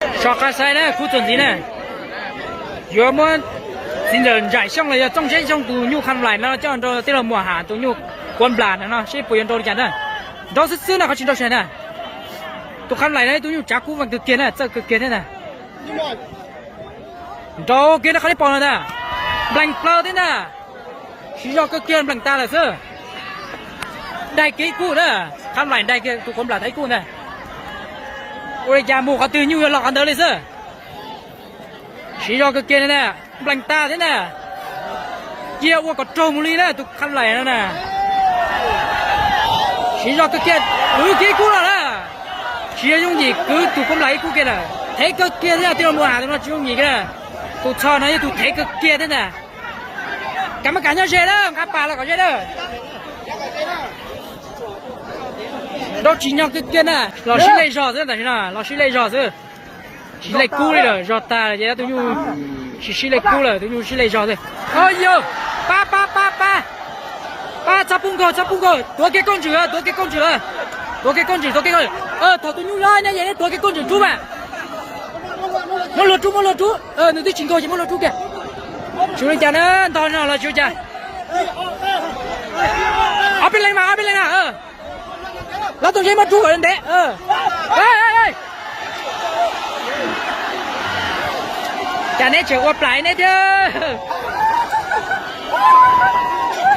So qab saib na, khub txuas ntxiv na, yuav muab txiv ntxawm Ntsaim Xyooj los yog Txooj Zeb Xyooj tus nyuj Kham Laim no coj nrau tij laug Muas Ham tus nyuj Kuav Nplam no seb puas yuav nrau li cas na. Nrau xwb xwb no, qhov tsis nrau tsis hais na. Tus Kham Laim no ib tug nyuj tsav kub veej kawg kiag na, txawj kawg kiag thiab na. Nrau kiag na, qhov nej pom no na, nplees plaws thiab na. Siv zog kawg kiag, nplees tas lawm xwb. Daig kiag ib kub na, Kham Laim daig kiag tus Kuav Nplam tas ib kub ntag. Ua li cas mus qhov twg nyuj yuav los qhov ntawd li xwb. Siv zog kawg kiag na, nplees tas thiab na. Cia ua kom raug mus li na tus Kham Laim no na. Siv zog kawg kiag, kwv kiag ib kub los na. Tsis yog yooj yim kwv tus Kuav Nplam ib kub kiag na. Thev kawg kiag thiab, tij laug Muas Ham tus no tsis yooj yim kiag na. Tus Txho no yog tus thev kawg kiag thiab ntag. Kav maj kam nyob ze na, nqa pas los kom ze na. Nrau tsis nyog kawg kiag na, los sib lej zog xwb tam sim no, los sib lej zog xwb. Sib lej kub li lawm, zog tag ces tus nyuj tsis sib lej kub lawm, tus nyuj sib lej zog xwb. Au yog, pab pab pab pab, pab txhob pub nkaug, txhob pub nkaug, tuav kiag koob ntswm, tuav kiag koob ntswm lawm. Tuav kiag koob ntswm, tuav kiag koob ntswm. Thaum tus nyuj nyob nej tuav kiag koob ntswm rub mas. Muab luag rub, muab luag rub, nws twb tsis nkaug ces muab luag rub kiag. Tsis ua li cas na, ntog no los tsis ua cas. Ob peb leeg mas, ob peb leeg na. Lawv tus zeb muab rub kom ntev. Cas neb tseem ua plam neb thiab.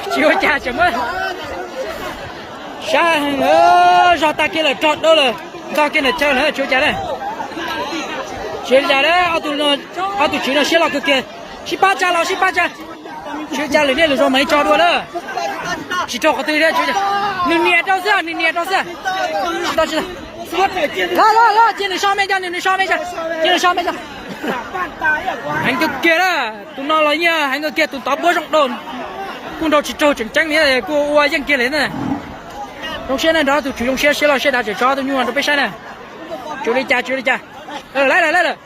Tsis ua cas, tseem muab sab heev, zog tag kiag lawm, rog dawb lawm, ntog kiag ntawm chaw lawm, tsis ua cas na. Tsis ua cas, ob tug tswv no siab loj kawg kiag. Sib pab tsa los sib pab tsa. Tsis ua cas, lwm niaj lwm zaus mam li tso dua lawm. Tsis raug qhov twg thiab, nws nias rau xwb, nws nias rau xwb. Tsis tau, tsis tau. Los los los, cia nws so me, cia nws so me, cia nws so me. Heev kawg kiag na, tus no los yeej heev kawg kiag, tus tod puab zoo dua. Kuj nrau tsis raug, tseem ceeb li, kuj ua yeej kiag li na. Zoo siab na, nrog tus tswv zoo siab, siab loj siab dav, tseem tso tus nyuj rau peb saib na. Tsis ua li cas, tsis ua li cas. Lawm lawm lawm.